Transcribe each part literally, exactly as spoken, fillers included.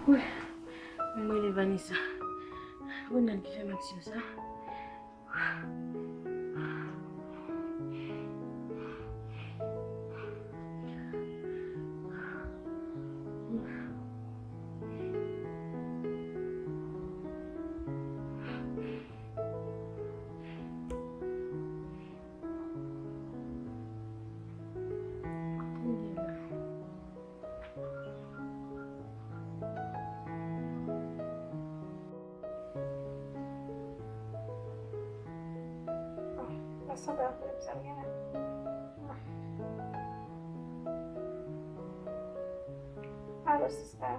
Wi, mwen rele Vanessa. Ronald ki fè m aksyon sa. Bon, pa sanble ak pwoblèm sa m gen la. Alo, sista.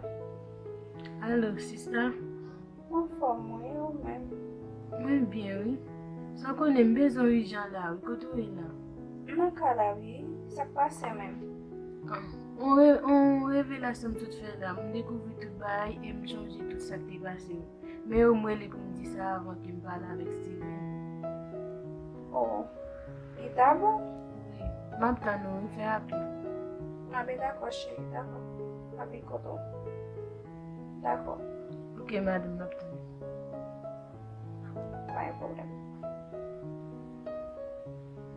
Alo, sista. Mwen anfòm, wi, ou menm? Mwen byen, wi. Sa w konnen, m bezwen w ijan la, wi. Kote w ye la? M nan kay la, wi. Sa k pase menm? Ah, on re-, on revelasyon m sot fè la. M dekouvri tout bagay e m chonje tout sa k te pase yo. Men yo, m rele pou m di sa avan ke m pale avèk Steven. Oh, li ta bon? Wi. M ap tann ou, wi, fè rapid. Ah, ben dakò, cheri, dakò. Rapid kote w. Dakò. Ok, madanm, m ap tann ou. Pa gen pwoblèm.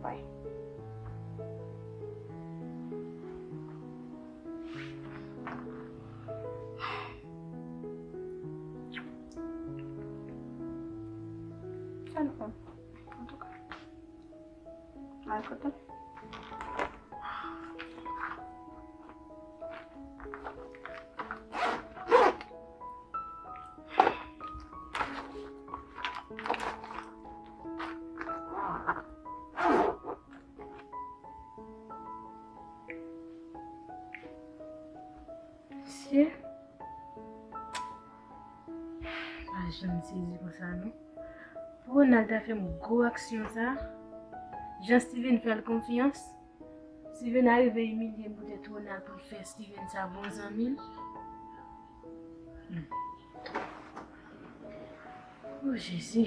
Bay. Sa n fè? Antouka. Al kote. Mesye, m pa janm sezi konsa non. Pou Ronald ta fè m gwo aksyon sa, jan Steven fè l konfyans, Steven arive imilye m poutèt Ronald pou l fè Steven sa bon zanmi l. Hmm. O Jezi.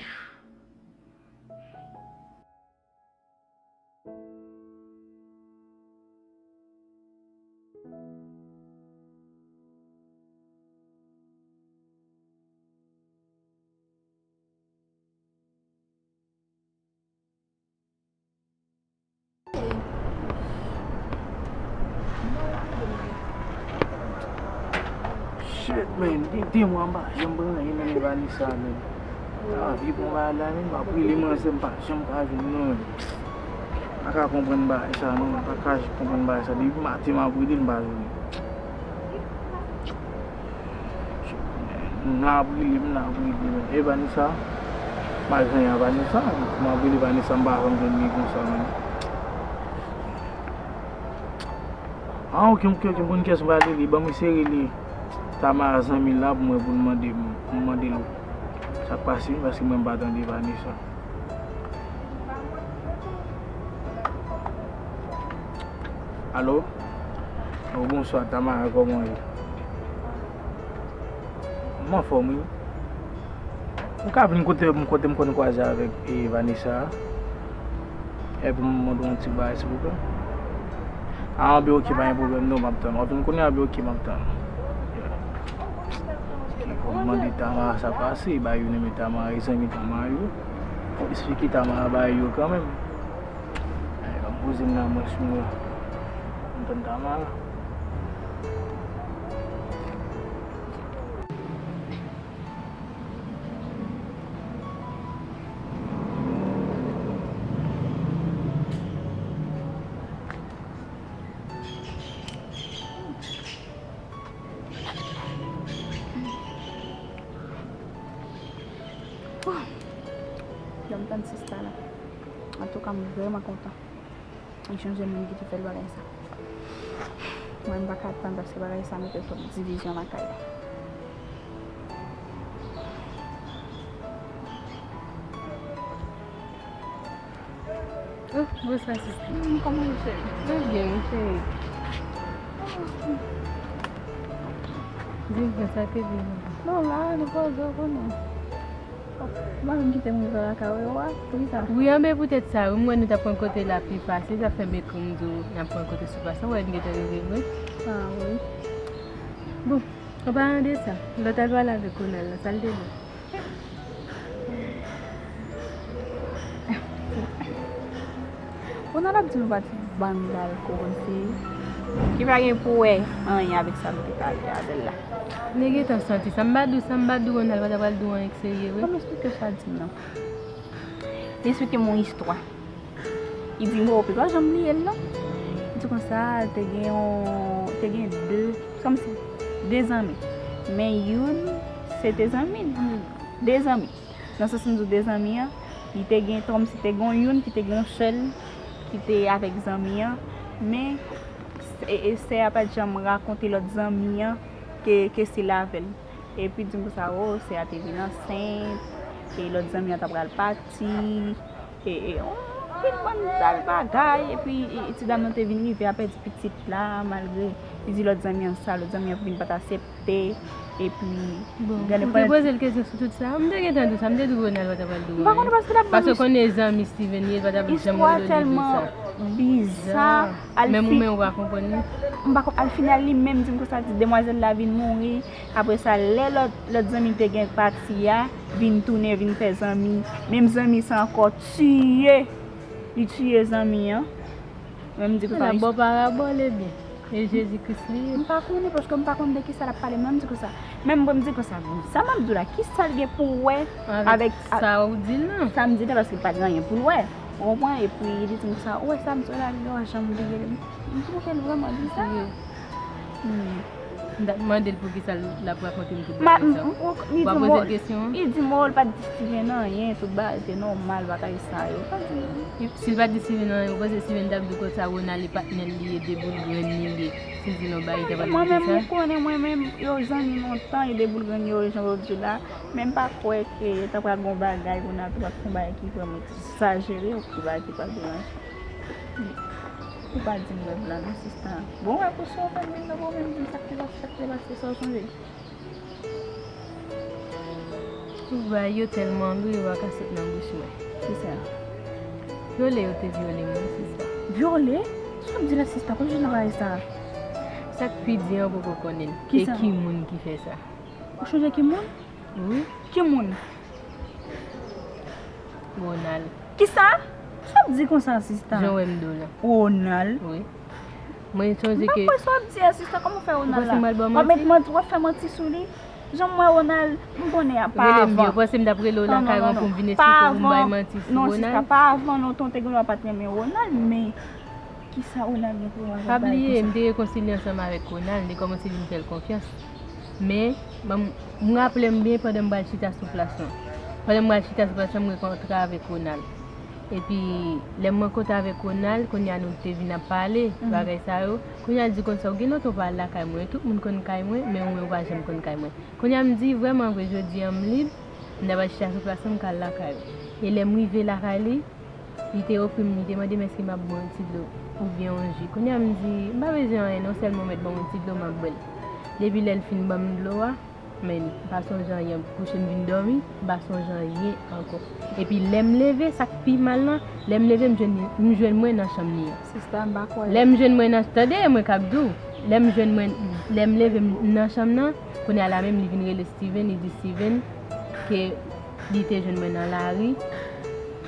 Shit, man, gen de mwa m pa janm pran anyen nan men Vanessa, man. Sa vi bon bagay la, man, m ap rele manzè, m pa janm ka jwenn, non, man. M pa ka konprann bagay sa, non, m pa ka konprann bagay sa. Depi maten m ap rele, m pa jwenn. M la ap rele, m la ap rele, men. E Vanessa, malgre a Vanessa, m ap rele Vanessa, m pa janm jwenn li konsa, men. Ah, ok, ok, ok, m konn kiyès m pral rele. Ban m eseye rele Tamara zanmi l la pou mwen, pou l mande, pou m mande l sa k pase, paske mwen m pa tande Vanessa. Alo? Oh, bonswa, Tamara, kòman w ye? M anfòm, wi. Ou ka vin kote m, kote m konn kwaze avèk, e, Vanessa a? E pou m mande w yon ti bagay, silvouplè? Ah, anben, ok, pa gen pwoblèm, non, m ap tann. W ap vin kounye a, anben, ok, m ap tann. Yeah. Ok, fò m mande Tamara sa pase, ba yo renmen Tamara, e zanmi Tamara yo. Fò m esplike Tamara bagay yo kanmenm. Ay, ban m poze m nan mwen sou mwen. M tann Tamara. Oh, jan m tann sista la. Antouka, m vrèman kontan. Li chanje moun ki te fè l bagay sa. Mwen, m pa ka tann paske bagay sa mete twòp divizyon lakay la. Oh, bonswa, sista. Hmm, kòman ou, cheri? Mwen byen, wi, cheri. Di m sa ke di m. Non, la, nou poze, w konnen. Ou pa menm kite m rive lakay ou a, poukisa? Wi, anben poutèt sa, wi, m wè nou t ap pran kote la pi fasil, sa fè m ekri w, m di w n ap pran kote sou pase, w wè n gentan rive vre. Ah, wi. Bon, An palan de sa, lè w t al pale avèk Ronald la, sa l te di w? Ronald ap di nou pati bann bagay kòmanse ki pa gen pou wè anyen avèk sa nou te pale avè l la. Li gentan santi sa. M pa di w sa, m pa di w Ronald pa ta pral di w anyen k serye vre. Ban m eksplike w sa di m nan. Li eksplike m yon istwa. Li di m, "O, w pa janm bliye l non." Li di konsa, te gen yon, te gen de, kòmsi, de zanmi. Men youn, se te zanmi l, de zanmi. Nan sans m di w de zanmi an, li te gen, kòmsi te gen yon youn ki te gen yon sè l, ki te avèk zanmi an. Men, e, e, sè a pa t janm rakonte lòt zanmi an ke, ke se l avè l. Epi di m konsa, o, sè a te vin ansent, e lòt zanmi an ta pral pati, e, e, on pil bann bèl bagay, epi, e, ti dam nan te vin rive a pèdi pitit la, malgre li di lòt zanmi an sa, lòt zanmi an vin pa t aksepte, epi, bon, gade ou te poze l kesyon sou tout sa, m te gentan di w sa, m te di w Ronald pa ta pral di w anyen. M pa konnen paske l ap ban nou. Paske w konnen zanmi Steven ye, l pa ta janm rele w de sa. Istwa tèlman biza. Menm ou menm ou pa konprann li. M pa konn, al final li menm di m konsa, di demwazèl la vin mouri. Apre sa, lè lòt, lòt zanmi te gen pati a, vin tounen, vin fè zanmi. Menm zanmi sa ankò tiye. Li tiye zanmi an. Mwen m di konsa. L ap ba w parabòl, ebyen. E Jezi Kris li ye. M pa konnen, paske m pa konn de kisa l ap pale, mwen m di konsa. Menm mwen m di konsa, sa m ap di w la, kisa l gen pou wè avèk sa ou di l lan? Sa m di l lan, paske l pa gen anyen pou l wè. Ou konprann? Epi li di m sa, ou wè sa m sou la, li yo janm bliye li. M di, "Poukisa l vrèman di sa?" M t ap mande l poukisa l ap rakonte m tout bagay sa. W ap poze l kesyon an? Li di m, o, l pa t di Steven anyen, tout bagay te nòmal, bagay sa yo. Pa di. Si l pa t di Steven anyen, ou panse Steven t ap di w konsa Ronald e patnè l li ye, de boul grenn li ye? Si l di l yon bagay, li t ap di sa? Mwen menm, ou konnen, mwen menm, yo zanmi lontan, e de boul grenn yo, jan yo di la. Men m pa kwè ke ta pral gon bagay, Ronald ta pral fè yon bagay ki vrèman egzajere, ou ki bagay ki pral deranje. Ou pa di m rèv la non, sista. Bon, wè, pou sa w fè m vin nan, bon, menm di m sa k te pase, sa k te pase, sa w sonje? Tout bagay yo tèlman lou, yo pa ka sot nan bouch mwen. Kisa? Vyole yo te vyole m, wi, sista. Vyole? Sa w ap di la, sista? Kòm jan bagay sa? Sa k pi di an poko konnen l. E ki moun ki fè sa? Ou sonje ki moun? Wi. Ki moun? Ronald. Kisa? Sa w ap di konsa, sista? Jan w wè m di w lan. Ronald? Wi. Mwen sonje ke. M pa kwè sa w ap di a, sista. Kòman w fè Ronald la? Ou panse m pral ba w manti? W ap met manti, w ap fè manti sou li? Jan m wè Ronald, m konnen a pa avan. Rele m byen. Ou panse m t ap rele w lakay ou an pou m vin eksplike w pou m bay manti sou Ronald? Non, sista, pa avan lontan w te gen dwa pa t renmen Ronald, men kisa Ronald gen pou wè avèk bagay konsa? Pa bliye, m te rekonsilye ansanm avèk Ronald, m te kòmanse vin fè l konfyans. Men, m, m raple m byen pandan m pral chita sou plas lan. Pandan m pral chita sou plas lan, m rankontre avèk Ronald. Epi, lè m rankontre avèk Ronald, kounye a nou te vin ap pale, bagay sa yo. Kounye a l di konsa, ou gen lontan ou pa al lakay mwen, tout moun konn kay mwen, men ou menm ou pa janm konn kay mwen. Kounye a m di, vrèman vre, jodi a m lib, m ta pral chita sou plas lan, m ka al lakay ou. E lè m rive lakay li, li te ofri m, li te mande m èske m ap bwè yon ti dlo oubyen yon ji. Kounye a m di, m pa bezwen anyen non, sèlman w mèt ban m yon ti dlo, m ap bwè l. Depi lè l fin ban m dlo a, men m pa sonje anyen, m kouche m vin dòmi, m pa sonje anyen ankò. Epi lè m leve, sa k pi mal lan, lè m leve, m jwenn, m jwenn mwen nan chanm li an. Sista, m pa kwè. Lè m jwenn mwen nan, tande, mwen k ap di w, lè m jwenn mwen, lè m leve m nan chanm nan, kounye a la menm li vin rele Steven, li di Steven ke li te jwenn mwen nan lari,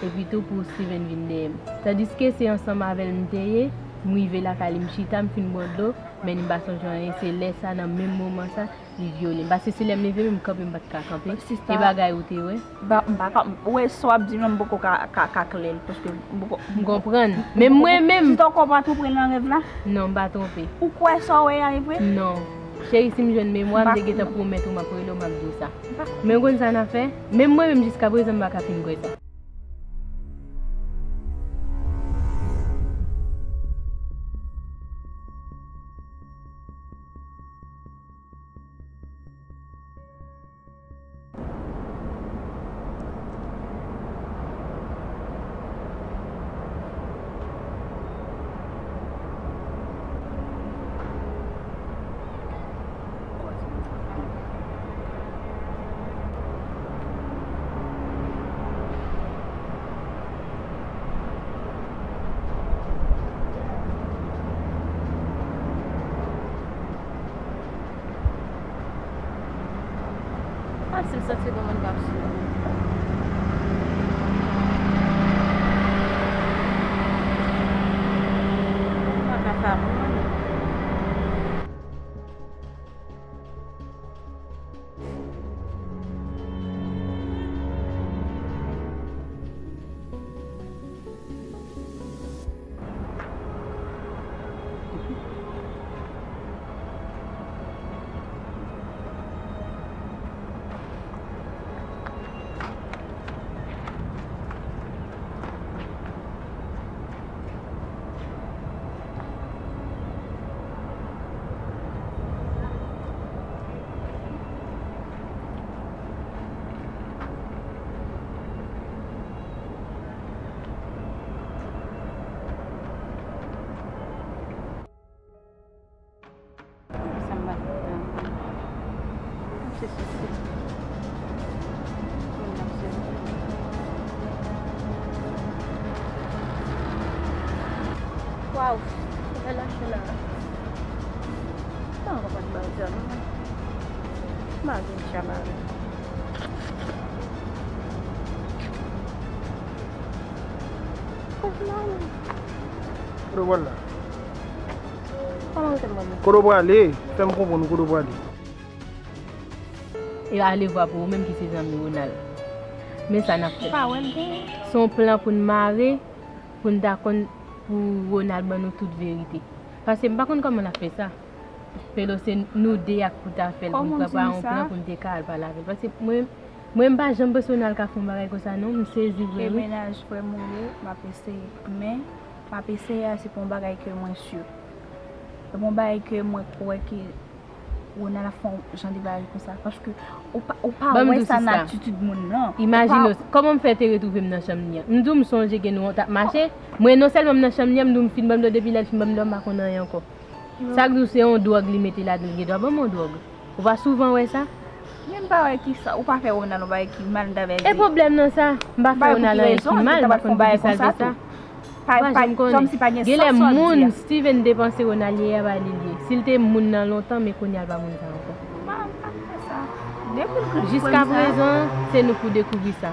epi tou pou Steven vin dèyè m. Tandiske se ansanm avè l m te ye, m rive lakay li, m chita, m fin bwè dlo, men m pa sonje anyen, se lè sa, nan menm moman sa, li vyole m. Paske se lè m leve menm, m kanpe, m pa t ka kanpe. Sista. E bagay ou te wè? M pa, m pa ka, ou wè sa w ap di m lan, m poko ka, ka, ka klè l, paske m poko. M konprann. Men mwen menm. Sista, ou konprann ou pran nan rèv la? Non, m pa twonpe. Ou kwè sa w wè a e vre? Non. Cheri, si m jwenn memwa, m te gentan pwomèt ou m ap rele w, m ap di w sa. Men ou konn sa n ap fè? Menm mwen menm, jiskaprezan, m pa ka fin kwè sa. Si m santi gon moun k ap swiv mwen. M pa ka fè avè w, non. Sa m pa t konprann. Se sesi. Moun nan se. Waw, fè lache la. Sa an konprann baz la non. M pa gen chabare. Kote w pral la? Kote w prale? Fè m konprann ou kote w prale. E alevwa pou ou menm ki se zanmi Ronald. Men sa n ap fè. Se yon plan pou n mare, pou n ta konn, pou Ronald ban nou tout verite. Paske m pa konn kòman l ap fè sa. Pelo se nou de ak pou ta fè l, pou n prepare yon plan pou n te ka al pale avè l. Paske mwen, mwen m pa janm panse Ronald ka fè yon bagay konsa non, m sezi vre wi. E mennaj frè m ou ye, m ap eseye. Men, m ap eseye a, se pa yon bagay ke mwen si. Se pa yon bagay ke mwen kwè ke Ronald ap fè yon jan de bagay konsa. Paske ou pa, ou pa wè sa nan atitid moun nan. Imajine w, kòman m fè te retwouve m nan chanm li an? M di w m sonje ke nou t ap mache. Mwen non sèlman m nan chanm li an, m di w m fin ban m dlo, depi lè l fin ban m dlo, m pa konn anyen ankò. Sa k di w se yon dwòg li mete ladan l, li gen dwa ban m yon dwòg. Ou pa souvan wè sa? Men m pa wè kisa, ou pa fè Ronald yon bagay ki mal, m ta vle di. E pwoblèm nan sa? M pa fè Ronald anyen ki mal, m pa konn poukisa l fè sa. Pa, pa, kòmsi pa gen sans sa w di a. Genlè moun Steven te panse Ronald ye a, pa li l ye. Si l te moun nan lontan, men kounye a l pa moun sa ankò. M pa, m pa fè sa. Depi l konn sa. Jiskaprezan, se nou pou dekouvri sa.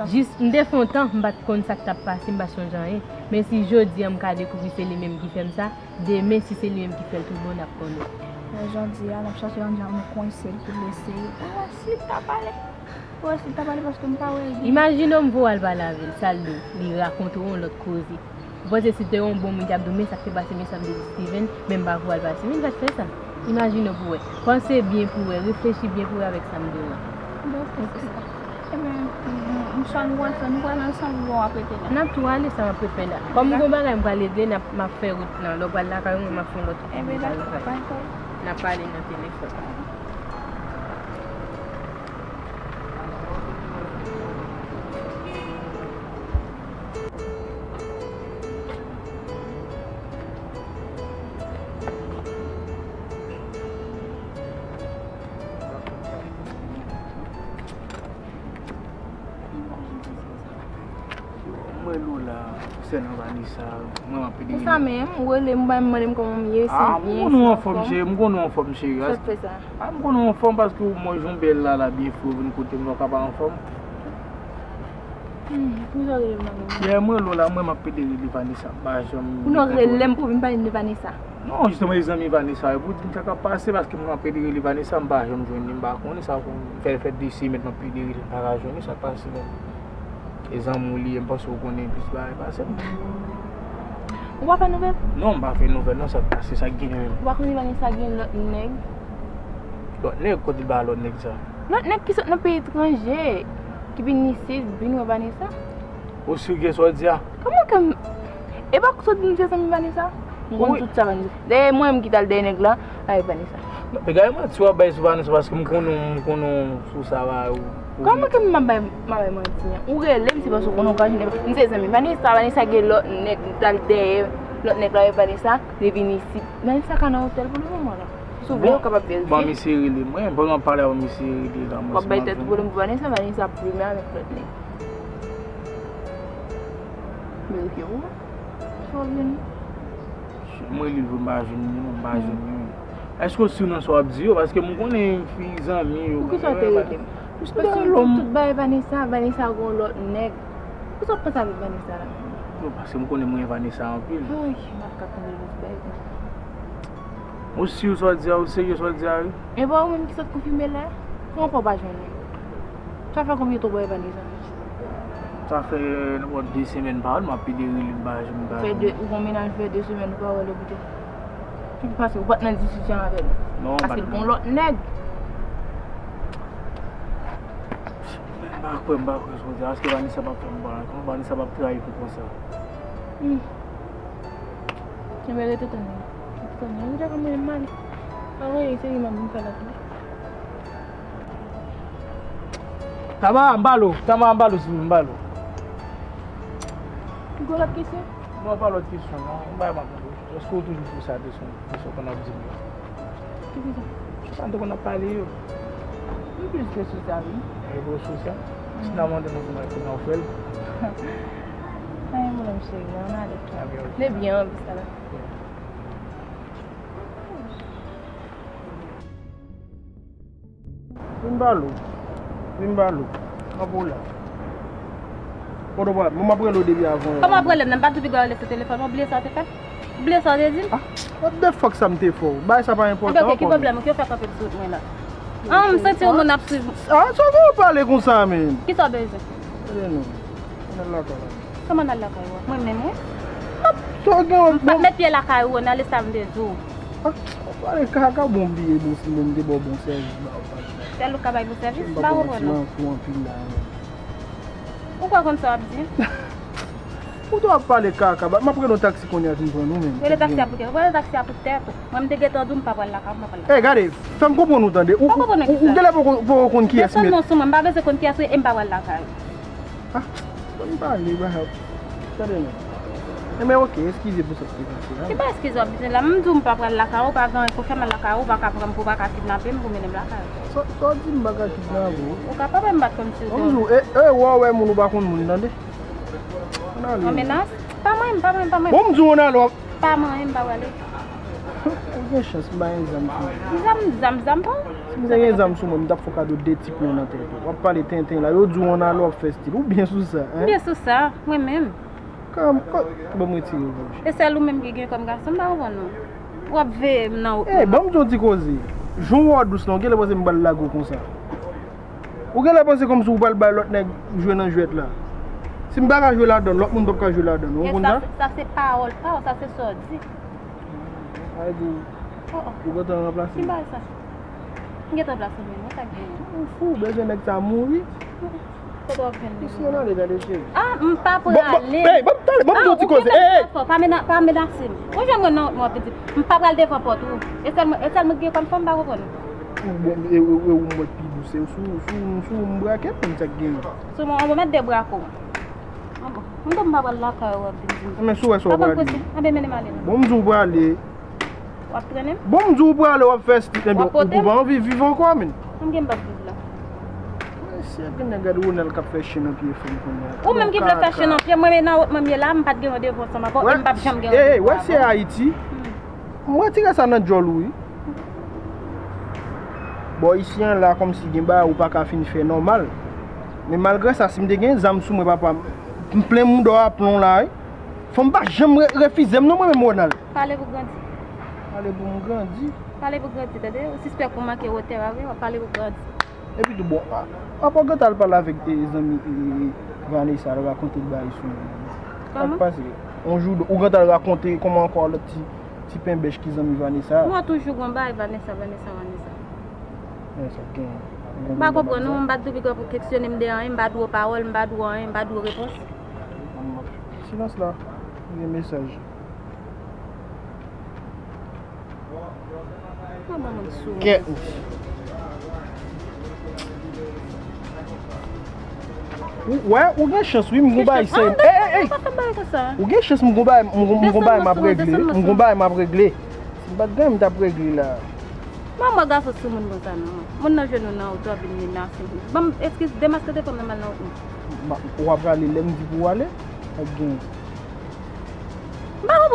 Jis, m te fè yon tan, m pa t konn sa k t ap pase, m pa t sonje anyen. Men si jodi a m ka dekouvri se li menm ki fè m sa, demen si se li menm ki fè l tou bon, n ap konnen. Men jodi a, n ap chache yon jan nou konse l pou l eseye. Pou wè si l ta pale. Pou wè si l ta pale paske m pa wè l gen. Imajine w m voye al pale avè l, sa l di w? Li rakonte w yon lòt koze. Ou panse si te yon bon moun ki ap di w, men sa k te pase, men sa m te di Steven, men m pa voye al pale, men li pa t fè sa. Imajine w pou wè. Panse byen pou wè, reflechi byen pou wè avèk sa m di w lan. Dakò, sista. Ebyen, m, m, m swa nou pral fè, nou pral ansanm oubyen w ap rete la? N ap tou ale, sa m ap rete la. Kòm m gon bagay m pral regle, n ap, m ap fè wout lan. Lè w pral lakay ou, mwen m ap fè yon lòt wout. Ebyen, dakò, pa gen pwoblèm. N ap pale nan telefòn. Mwen Lola, konsènan Vanessa, mwen m ap pede rele. Pou sa menm, ou rele m, ou pa menm mande m kòman m ye, si m byen, si m anfòm. Ah, m konnen w anfòm, cheri, m konnen w anfòm, cheri. Sa k fè sa? Ah, m konnen w anfòm paske w manje yon bèl la, la byen fre, w vin kote m, ou ka pa anfòm. Hmm, poukisa w rele m nan menm? Yeah, mwen Lola, mwen m ap pede rele Vanessa, m pa janm. Ou non rele m pou vin pale m de Vanessa? Non, jisteman, e zanmi Vanessa yo pou di m sa k ap pase, paske mwen m ap pede rele Vanessa, m pa janm jwenn li, m pa konnen sa, m fè, fè de semèn m ap pede rele, m pa ka jwenn li, sa k pase menm? E zanmi w li ye, m panse w konnen plis bagay pase m. Ou pa fè nouvèl? Non, m pa fè nouvèl, non, sa k pase, sa k genyen menm? Ou pa konnen Vanessa gen lòt nèg? Lòt nèg? Kote l ba lòt nèg sa? Lòt nèg ki sot nan peyi etranje, ki vin isit, vin wè Vanessa. Ou si w gen sa w di a? Kòman ke m, e pa sot di m se zanmi Vanessa? M konn tout sa Vanessa. Dèyè mwen menm ki t al dèyè nèg la, avèk Vanessa. Non, men gade manti w ap bay sou Vanessa, paske m konnen w, m konnen w sou sa va ou. Kòman ke m ap bay, m ap bay manti an? Ou rele m, se paske w konnen w ka jwenn m se zanmi Vanessa, Vanessa gen lòt nèg, m t al dèyè lòt nèg la avèk Vanessa, li vin isit. Vanessa ka nan otèl pou lemoman la. Si w vle, ou kapab verifye. Bon, misye rele mwen. Pandan w ap pale avè m, misye rele la, mwen. W ap bay tèt ou pwoblèm pou Vanessa, Vanessa ap plimen avèk lòt nèg. Verifye pou mwen. Si w ap vini. M rele l vre, m pa jwenn li non, m pa jwenn li. Èske w si nan sa w ap di yo? Paske m konnen fi zanmi yo. Poukisa w te rele m? Paske m konn tout bagay Vanessa, Vanessa gon lòt nèg. Poukisa w panse avèk Vanessa la? Non, paske m konnen mwen Vanessa anpil. Ay, m ap ka konn lòt bagay konsa. Ou si sa w di a, ou serye sa w di a, wi? E pa ou menm ki sot konfime la? Kòman pa w pa jwenn li? Sa fè konbyen tan w pa wè Vanessa? Sa fè nenpòt de semèn pa wè l, m ap pede rele l, m pa jwenn, m pa jwenn. Fè de, ou gon mennaj fè de semèn ou pa wè l, ou pito. Paske ou pa t nan diskisyon avè l. Non, m pa t nan. Paske l gon lòt nèg. M pa kwè, m pa kwè sa w di a. Èske Vanessa p ap fè m mal? Kòman Vanessa p ap trayi pou konsa? Hmm. Enben, rete tann li. Rete tann li. Li te konn mwen mal. Anvoye, se li m ap vin fè la tou. Tamara, m ba l ou. Tamara, m ba l ou, silvouplè, m ba l ou. Ou gen lòt kesyon? Non, pa lòt kesyon, non. M ba l, m ap mande w. Èske w toujou fè sa de son, de son konn ap di m yo? Ki di sa? Sa n te konn ap pale yo. M plis ke sou sa, wi. Repo sou sa? Si n a mande nou kouman, kouman w fè l? Pa gen pwoblèm, cheri, ann ale. Ah, ok. Li byen, an plis, la. Vin ba l ou. Vin ba l ou. Kanpe w la. Kote w pral? Bon, m ap rele w depi avan. Kòman w ap rele m nan? M pa t di w piga w lese telefòn mwen, ou bliye sa w te fè? Ou bliye sa w te di m? Ah, what the fuck sa m te fè w? Bagay sa pa enpòtan ankò. Anben, ok, ki pwoblèm ou? Ki w fè kanpe m sou wout mwen la? An, m santi yon moun ap swiv m. Ah, sa w gen w pale konsa, menm? Kisa w bezwen? Tande non. Ann al lakay la. Kòman n al lakay ou a? Mwen menm, wi. Ah, sa w gen w... M p ap met pye lakay ou, Ronald, e sa m te di w. Ah, w pale kaka, bon, bliye, bon, si menm te ba w bon sèvis, ba w pale. Sèl ou ka bay bon sèvis, m pa konprann ou. Ou kwè konn sa w ap di? Ou tou ap pale kaka, ba, m ap rele yon taksi kounye a vin pran nou menm. Rele taksi a pou tèt ou, rele taksi a pou tèt ou. Mwen, m te gentan di w m pa pral lakay ou, m pa pral lakay ou. Ey, gade, fè m konprann ou tande. Ou, ou, ou, ou genlè poko, poko konn kiyès m ye. Desann non sou mwen, m pa bezwen konn kiyès ou ye e m pa pral lakay ou. Ah, ban m pale, ba, tande non. Enben, ok, eskize pou sa k te pase a. Se pa eskize w ap bezwen la. M di w m pa pral lakay ou, pa gen anyen pou fè m al lakay ou, ou pa ka pran m pou, ou pa ka kidnape m pou mennen m lakay ou. Sa, sa w di m pa ka kidnape w? Ou kapab, m pa t konn si w te... Ban m di w, e, e, wè w wè moun ou pa konn moun, tande. Ann ale. Yon menas? Pa mwen, pa mwen, pa mwen. Bon, m di w ann ale, w ap... Pa mwen, m pa prale. Ou gen chans, m pa gen zam sou mwen. Zam, zam, zam pa w. Si m te gen zam sou mwen, m t ap fè w kado de ti plon nan tèt ou. W ap pale tenten la, yo di w ann ale, w ap fè stil. Ou byen sou sa, en? M byen sou sa, mwen menm. Kan, kan, ban m retire w, bòbòch. E sèl ou menm ki gen kòm gason, m pa konprann non. W ap veye m nan wout mwen. Ey, ban m di w yon ti koze. Jan w wè w dous lan, w genlè panse m pral lage w konsa. Ou genlè panse kòmsi ou pral bay lòt nèg jwe nan jwèt la. Si m pa ka jwe ladan l, lòt moun p ap ka jwe ladan l, ou konn sa? Sa se pawòl pa w, sa se sa w di. Sa vle di ou, ou gentan ranplase m. Ki bagay sa? M gentan ranplase w menm, sa k genyen? Ou fou, bezwen nèg sa mouri. Kote w ap jwenn li? Misye ann ale, gade cheri. Ah, m pa prale. Bon, bon, ey, ban m tande, ban m di yon ti koze. Ey, ey. Pa mena-, pa menase m. Ou jwenn mwen nan, mwen ap di, m pa pral devan pòt ou. E sèl mwen, e sèl mwen ki gen kòm fanm, m pa konprann. Ou bon, e, e, e, ou mwen pi dous, e sou, sou, sou m brake, konn sa k genyen. Sou mwen, ou mèt debrake w. Ah bon. M di w m pa pral lakay ou, w ap vin di m. Men si w wè sa w prale. Pa pran prensip. Anben, mennen m ale non. Bon, m di w prale. W ap trennen m? Bon, m di w prale, w ap fè stil, enben, ou, ou pa anvi viv ankò, menm. M gen m p ap viv la. Mesye, gen nèg gade Ronald k ap fè chen nan pye fanm kounye a. Ou menm ki vle fè chen nan pye, mwen menm nan wòt mwen m ye la, m pa t gen randevou ansanm avè w, e m p ap janm gen randevou avè w. Ey, ey, wè se Ayiti. M retire sa nan djòl ou, wi. Bò isi an la, kòmsi gen bagay ou pa ka fin fè nòmal. Men malgre sa, si m te gen zam sou mwen, papa, m plen mouda w a plon la, wi. Fanm pa janm re-, refize m non, mwen menm, Ronald. Pale pou grandi. Pale pou m grandi. Pale pou grandi, tande? Ou sispèk ou manke wotè a, wi, w ap pale pou grandi. Epi tou, bon, a, apa w gentan al pale avèk, e, zanmi, e, e, Vanessa, al rakonte l bagay sou mwen? Kòman? Sa k pase? Yon jou, ou gentan al rakonte kòman ankò lòt ti, ti penbèch ki zanmi Vanessa a? Mwen toujou gon bagay Vanessa, Vanessa, Vanessa. Men sa k genyen? M pa konprann ou, m pa t di w piga pou w kesyone m de anyen, m pa dwe w pawòl, m pa dwe w anyen, m pa dwe w repons. Silans la, gen mesaj. Kèt. Ou, wè, ou gen chans, wi, m gon bagay sèyè. Ey, ey, ey! Ou gen chans, m gon bagay, m gon, m gon bagay m ap regle. M gon bagay m ap regle. Si m pa t gen, m t ap regle la. Mwen, mwen gason sou moun konsa, non. Moun nan jwenn ou nan wout, w ap vin menase. Ban m eskiz, demaske telefòn nan, m al nan wout mwen. Ou ap prale lè m di pou w ale? Sa k genyen? M pa konprann.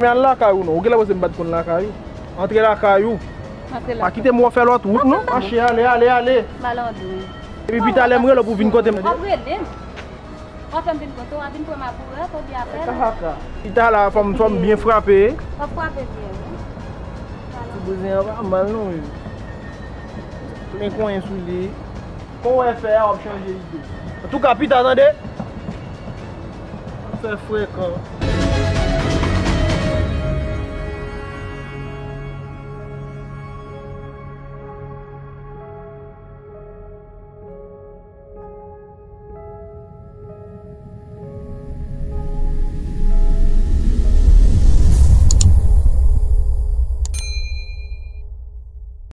Men al lakay ou non. Ou genlè panse m pa t konn lakay ou. Antre lakay ou. Pa kite m wè w fè lòt wout non. Mache, ale, ale, ale. Malandren. Epi pi talè m rele w pou vin kote m. W ap rele m. W ap fè m vin kote w, w ap vin pran m a bourèt oubyen a pèl. Kaka. Pi talè fò m, fò m byen frape. W ap frape byen wi. Ti bouzen an pa mal non wi. Plen konyen sou li. Kon w wè fè a, w ap chanje ide. Antouka, pita tande. Fè frekan.